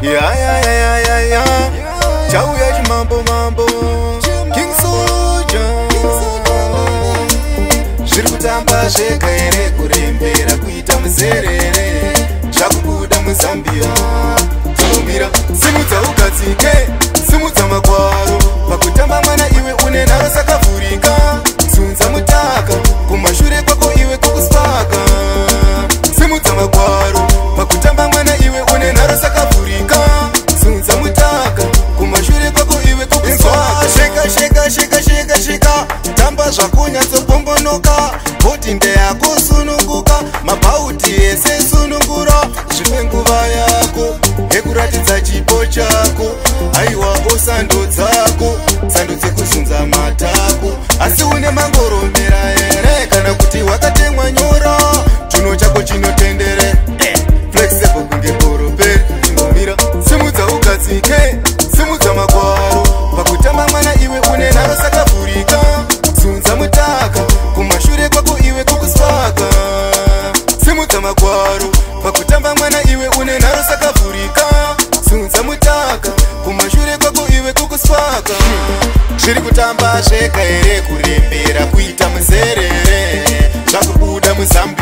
Ya ya ya ya ya ya. Chauya chimambo mambo. King Soja. Zviri kutamba zvega here, kurembera kuita muzerere, zvakubuda muZambia. Tinomira, simudza ugadzike, simudza magwaro. Pakutamba mwana iwe une nharo, sakavhurika. Zunza mutaka kumashure kwako iwe kukusvaka. Simudza magwaro. Pakutamba mwana iwe une nharo, sakavhurika. Zunza mutaka kumashure kwako iwe kukusvaka. Sheka sheka sheka sheka sheka, tamba zvakunyatsopombonoka. Body ndeyakusununguka, mabhauti ese sunungura. Zvipe nguva yako yekuratidza chipo chako. Aiwa, osando dzako, sando dzekuzunza matako. Asi une mangoromera here kana kuti wakatemwa nyora? Chuno chako chinotendere, flexible kunge bhoroperi. Imbomira, simudza ugadzike, simudza magwaro. Pakutamba mwana iwe une nharo, sakavhurika. Zunza mutaka kumashure kwako iwe kukusvaka. Simudza magwaro. Pakutamba mwana iwe une nharo, sakavhurika. Zunza mutaka kumashure kwako iwe kukusvaka. Zviri kutamba zvega here, kurembera kuita muzerere, zvakubuda muZambia.